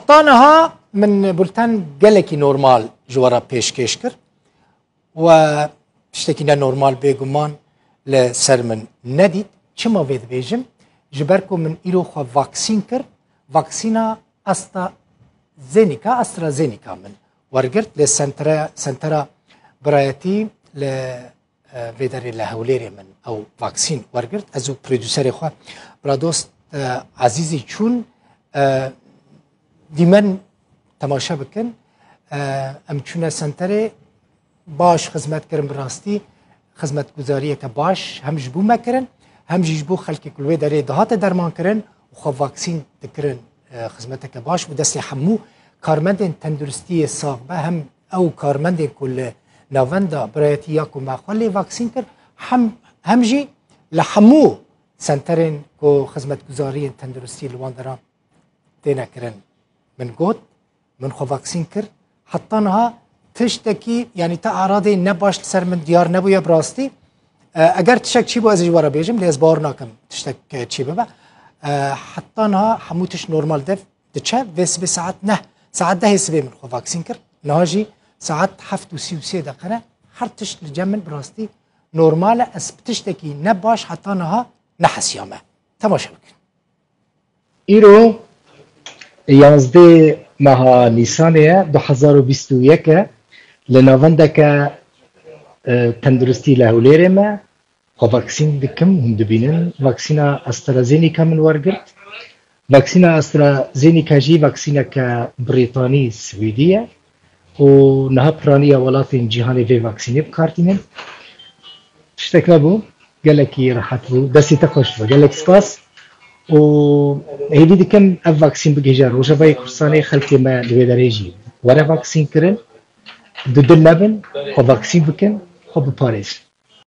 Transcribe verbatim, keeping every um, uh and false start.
Ta niha min bulten gelekî normal ji we re pêşkêş kir. We tiştekî ne normal bêguman li ser min nedît. Çima vê dibêjim? Ji ber ku min îro xwe vaksîn kir, vaksîna AstraZeneca, AstraZeneca min wergirt, lê sentere, sentera birayetî li, e, vê derê li Hewlêrê min ew vaksîn wergirt. Ez û prodûserê xwe, biradost, e, Ezîzî çûn, e, dîmen temaşe bikin. E, em çûne senterê, baş xizmet kirin, bi rastî xizmetguzariyeke baş hem ji bo me kirin, hem jî ji bo xelkê ku li wê derê dihate derman kirin û xwe vaksîn dikirin, e, xizmeteke baş bû destê hemû karmendên tenduristiyê sax be, hem ew karmendên ku li navenda birayetî ya ku me xwe lê vaksîn kir, hem, hem jî li hemû senterên ku xizmetguzariyên tenduristî li wan deran têne kirin. Min got, min xwe vaksîn kir. Heta niha tiştekî, yanî ta eradê ne baş li ser min diyar nebûye bi rastî. E, eger tiştek çî bû, ez ê ji we re bêjim, lê ez bawer nakim tiştek, e, çî bibe. E, heta niha hemû tişt normal dev diçe. Vê sibê saet neh, saet dehê sibê min xwe vaksîn kir. Niha jî saet heft û sî û sê deqe ne. Her tişt li cem min bi rastî normal e. Ez bi tiştekî ne baş heta niha nehesiyame. Temaşe bikin. Îro yanzdê meha Nîsanê ye, du hezar û bîst û yek e. Li navendeke, e, tenduristî li Hewlêrê me. Xwe vaksîn dikim, hûn dibînin. Vaksîna AstraZeneca min wergirt. Vaksîna AstraZeneca jî vaksîneke Brîtanî, Swîdî ye. Û niha piraniya welatên cîhanê vê vaksînê bi kar tînin. Tiştek nebû, gelekî rehet bû. Destê te xweş be, gelek spas. Û hêvî dikim ev vaksîn bigihîje Rojavayê Kurdistanê, xelkê me li wê derê jî were vaksîn kirin. Dudil nebin, xwe vaksîn bikin, xwe biparêzin.